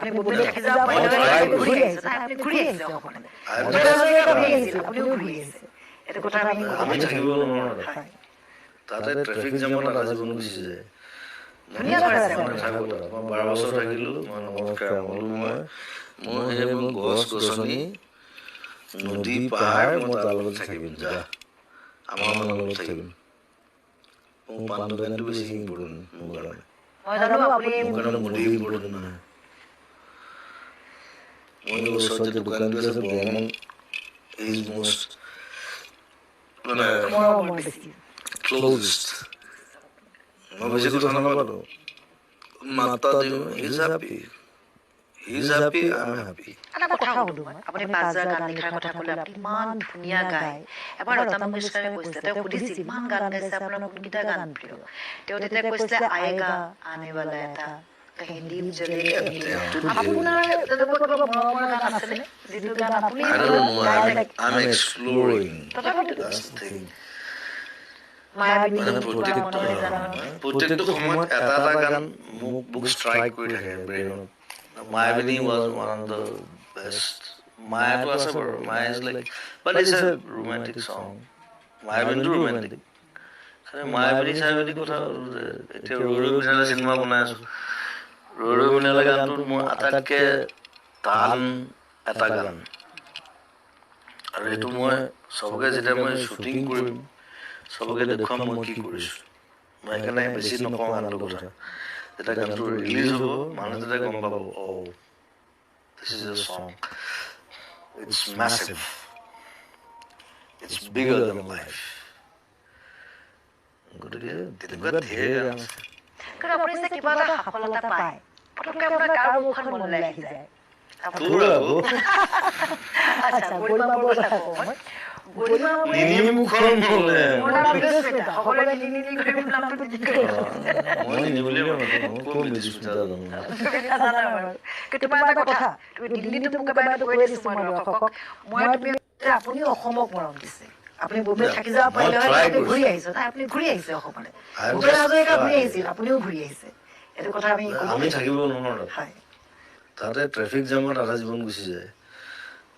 আপুনি বোম্বেত থাকি যাব মই পাৰিলে try আপুনি কৰিছোঁ। ঘূৰি আহিছে, নাই, আপুনি ঘূৰি আহিছে অসমলৈ। I'm Bhupen just Hazarika ঘূৰি আহিছিল, আপুনিও ঘূৰি আহিছে। এইটো কথা আমি ক'ব আমি লাগিব। থাকিব নোৱাৰো তাত। হয়। তাতে ট্ৰেফিক জামত আধা জীৱন গুচি যায়। মই ধুনীয়া ঘৰ আছে মই আপোনাৰ। নাথাকো তাত। মই 12 বছৰ থাকিলো, মই নমস্কাৰ বোলো, মই মোৰ সেই মোৰ গছ গছনি, নদী, পাহাৰ, মই তাৰ লগত থাকিম, যা, আমাৰ মানুহৰ লগত থাকিম। মোৰ পাণ দোকানটো বেছি ইম্পৰ্টেণ্ট মোৰ কাৰণে। মই জানো আপুনি মোৰ কাৰণে মোদী ইম্পৰ্টেণ্ট নহয়। মোৰ ওচৰত যে দোকানটো আছে, বৰ্মন is most মানে মৰমৰ বেছি ক্ল'জেষ্ট। মই বেছি কথা নাপাতো, মাত দিওঁ, he is happy, he is happy, I am happy. এটা কথা সুধো মই, আপুনি 5000 গান লিখাৰ কথা ক'লে, আপুনি ইমান ধুনীয়া গায়। এবাৰ লতা মংগেশকাৰে কৈছিলে, তেওঁ সুধিছিল, ইমান গান গাইছে, আপোনাৰ কোনকেইটা গান প্ৰিয়? তেওঁ তেতিয়া কৈছিলে, আয়েগা আনে ৱালা এটা হিন্দী চলে। তেওঁতো ধেৰ আপোনাৰ তেনেকুৱা কিবা মৰমৰ গান আছেনে, যিটো গান আপুনি I don't know. গাই I'm থাকে? I'm exploring. তথাপিতো That's the thing. মায়াবিনী মানে বা প্ৰত্যেকটো মনৰে জানো প্ৰত্যেকটো সময়ত এটা এটা গান মোক মোক ষ্ট্ৰাইক কৰি থাকে ব্ৰেইনত। মায়াবিনী was one of the best. মায়াটো আছে বাৰু, Maya is like, but it's a romantic song. মায়াবিনীটো romantic. খালি মায়াবিনী চায়াবিনী কথা যে এতিয়া ৰৈ ৰৈ বিনালে চিনেমা বনাই আছো। ৰৈ ৰৈ বিনালে গানটোত মোৰ আটাইতকৈ টান এটা গান, আৰু সেইটো মই চবকে যেতিয়া মই শ্বুটিং কৰিম, চবকে দেখুৱাম মই কি কৰিছোঁ। মই সেইকাৰণে বেছি নকওঁ গানটোৰ কথা। যেতিয়া গানটো ৰিলিজ হ'ব, মানুহে তেতিয়া গম পাব, oh, this is a song, it's massive, it's bigger than life. গতিকে তেনেকুৱা ঢেৰ গান আছে। কিন্তু আপুনি যে কিবা এটা সফলতা পায়, পটককৈ আপোনাৰ কাৰ মুখখন মনলৈ আহি যায়? তোৰ আকৌ আচ্ছা, গৰিমা বৌৰ কথা কওঁ মই। গৰিমা বৌয়ে নিনি মুখখন মনলৈ আহে। মোৰ নাম মৃদুস্মিতা, সকলোৱে নিনি নিনি কৰি মোৰ নামটো নিনি কৰি। মই নিনি বুলিয়ে মাতো, মই ক'ত মৃদুস্মিতা জানো? তুমি নাজানা বাৰু। কিন্তু তোমাৰ এটা কথা, তুমি দিল্লীতো মোক এবাৰ কৈ দিছো মই দৰ্শকক, মই তুমি আপুনি অসমক মৰম দিছে। আপুনি বোম্বেত থাকি যাব মই পাৰিলে হয়, try আপুনি ঘূৰি কৰিছোঁ। আহিছে, নাই, আপুনি ঘূৰি আহিছে অসমলৈ। I'm Bhupen just Hazarika ঘূৰি trying. আহিছিল, আপুনিও ঘূৰি আহিছে। এইটো কথা আমি ক'ব আমি লাগিব। থাকিব নোৱাৰো তাত। হয়। তাতে ট্ৰেফিক জামত আধা জীৱন গুচি যায়।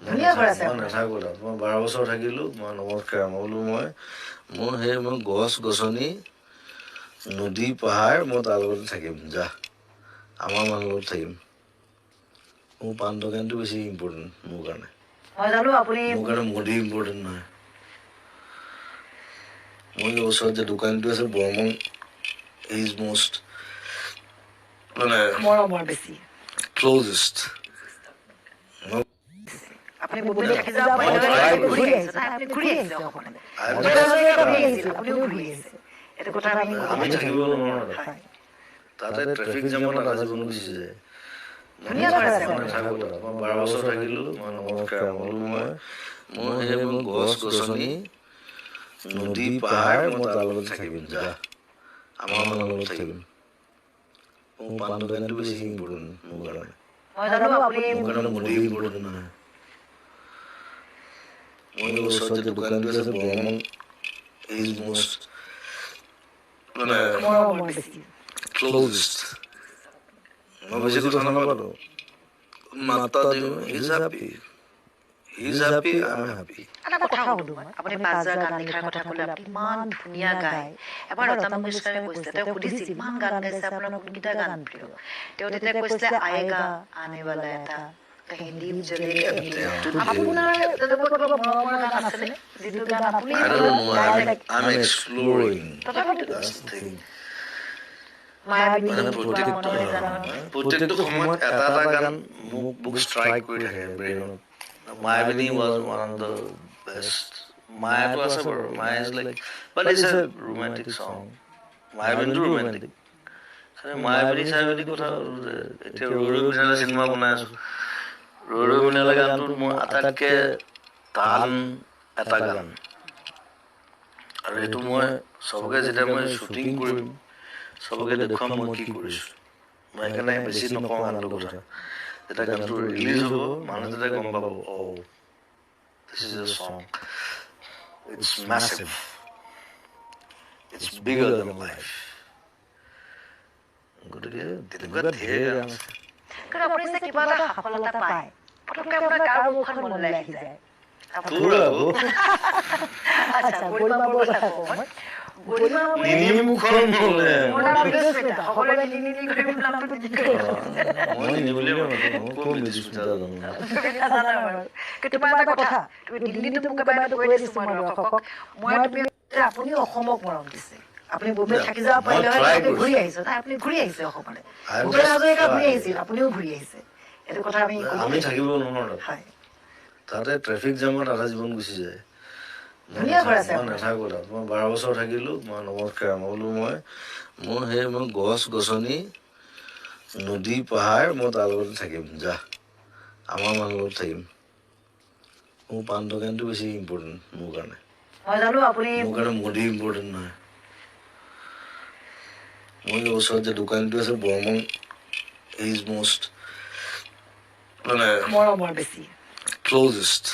মই ধুনীয়া ঘৰ নাথাকো, আছে মই আপোনাৰ। নাথাকো তাত। মই 12 বছৰ থাকিলো, মই নমস্কাৰ বোলো, মই মোৰ সেই মোৰ গছ গছনি, নদী, পাহাৰ, মই তাৰ লগতে থাকিম, যা, আমাৰ মানুহৰ লগত থাকিম। মোৰ পাণ দোকানটো বেছি ইম্পৰ্টেণ্ট মোৰ কাৰণে। মই জানো আপুনি মোৰ কাৰণে মোদী ইম্পৰ্টেণ্ট নহয়। মোৰ ওচৰত যে দোকানটো আছে, বৰ্মন is most মানে মৰমৰ বেছি ক্ল'জেষ্ট। মই আপুনি বোম্বেত থাকি যাব মই পাৰিলে হয়, try আপুনি ঘূৰি কৰিছোঁ। আহিছে, নাই, আপুনি ঘূৰি আহিছে অসমলৈ। I'm Bhupen just Hazarika ঘূৰি trying. আহিছিল, আপুনিও ঘূৰি আহিছে। এইটো কথা আমি ক'ব আমি লাগিব। থাকিব নোৱাৰো তাত। হয়। তাতে ট্ৰেফিক জামত আধা জীৱন গুচি যায়। মই ধুনীয়া ঘৰ নাথাকো, আছে মই আপোনাৰ। নাথাকো তাত। মই 12 বছৰ থাকিলো, মই নমস্কাৰ বোলো, মই মোৰ সেই মোৰ গছ গছনি, নদী, পাহাৰ, মই তাৰ লগতে থাকিম, যা, আমাৰ মানুহৰ লগত থাকিম। মোৰ পাণ দোকানটো বেছি ইম্পৰ্টেণ্ট মোৰ কাৰণে। মই জানো আপুনি মোৰ কাৰণে মোদী ইম্পৰ্টেণ্ট নহয়। মোৰ ওচৰত যে দোকানটো আছে, বৰ্মন is most মানে মৰমৰ বেছি ক্ল'জেষ্ট। মই বেছি কথা নাপাতো, মাত দিওঁ, he is happy, he is happy, I am happy. এটা কথা সুধো মই, আপুনি 5000 গান লিখাৰ কথা ক'লে, আপুনি ইমান ধুনীয়া গায়। এবাৰ লতা মংগেশকাৰে কৈছিলে, তেওঁ সুধিছিল, ইমান গান গাইছে, আপোনাৰ কোনকেইটা গান প্ৰিয়? তেওঁ তেতিয়া কৈছিলে, আয়েগা আনে ৱালা এটা হিন্দী চলে। তেওঁতো ধেৰ আপোনাৰ তেনেকুৱা কিবা মৰমৰ গান আছেনে, যিটো গান আপুনি I don't know. গাই I'm থাকে? I'm exploring. তথাপিতো That's the thing. মায়াবিনী মানে বা প্ৰত্যেকটো মনৰে জানো প্ৰত্যেকটো সময়ত এটা এটা গান মোক মোক ষ্ট্ৰাইক কৰি থাকে ব্ৰেইনত। মায়াবিনী was one of the best. মায়াটো আছে বাৰু, Maya is like, but it's a romantic song. মায়াবিনীটো romantic. খালি মায়াবিনী চায়াবিনী কথা যে এতিয়া ৰৈ ৰৈ বিনালে চিনেমা বনাই আছো। ৰৈ ৰৈ বিনালে গানটোত মোৰ আটাইতকৈ টান এটা গান, আৰু সেইটো মই চবকে যেতিয়া মই শ্বুটিং কৰিম, চবকে দেখুৱাম মই কি কৰিছোঁ। মই সেইকাৰণে বেছি নকওঁ গানটোৰ কথা। যেতিয়া গানটো ৰিলিজ হ'ব, মানুহে তেতিয়া গম পাব, oh, this is a song, it's massive, it's bigger than life. গতিকে তেনেকুৱা ঢেৰ গান আছে। কিন্তু আপুনি যে কিবা এটা সফলতা পায়, পটককৈ আপোনাৰ কাৰ মুখখন মনলৈ আহি যায়? তোৰ আকৌ। আচ্ছা, গৰিমা বৌৰ কথা কওঁ মই। গৰিমা বৌয়ে নিনি মুখখন মনলৈ আহে। মোৰ নাম মৃদুস্মিতা, সকলোৱে নিনি নিনি কৰি মোৰ নামটো নিনি কৰি মই নিনি বুলিয়ে মাতো, মই ক'ত মৃদুস্মিতা জানো। তুমি নাজানা বাৰু। কিন্তু তোমাৰ এটা কথা, তুমি দিল্লীতো মোক এবাৰ কৈ দিছো মই দৰ্শকক, মই তুমি আপুনি অসমক মৰম দিছে। আপুনি বোম্বেত থাকি যাব মই পাৰিলে হয়, try আপুনি ঘূৰি কৰিছো। আহিছে। নাই, আপুনি ঘূৰি আহিছে অসমলৈ। I am Bhupen just Hazarika ঘূৰি trying. আহিছিল, আপুনিও ঘূৰি আহিছে। এইটো কথা আমি ক'ব আমি লাগিব। থাকিব নোৱাৰো তাত। হয়। তাতে ট্ৰেফিক জামত আধা জীৱন গুচি যায়। মই ধুনীয়া ঘৰ আছে মই আপোনাৰ। নাথাকো তাত। মই 12 বছৰ থাকিলো, মই নমস্কাৰ। মই বোলো মই সেই মই গছ গছনি নদী পাহাৰ মই তাৰ লগতে থাকিম, যা আমাৰ মানুহৰ লগত থাকিম। মোৰ পাণ দোকানটো বেছি ইম্পৰ্টেণ্ট মোৰ কাৰণে। মই জানো আপুনি মোৰ কাৰণে মোদী ইম্পৰ্টেণ্ট নহয়। মোৰ যে ওচৰত যে দোকানটো আছে বৰ্মন is most মানে মৰমৰ বেছি ক্ল'জেষ্ট।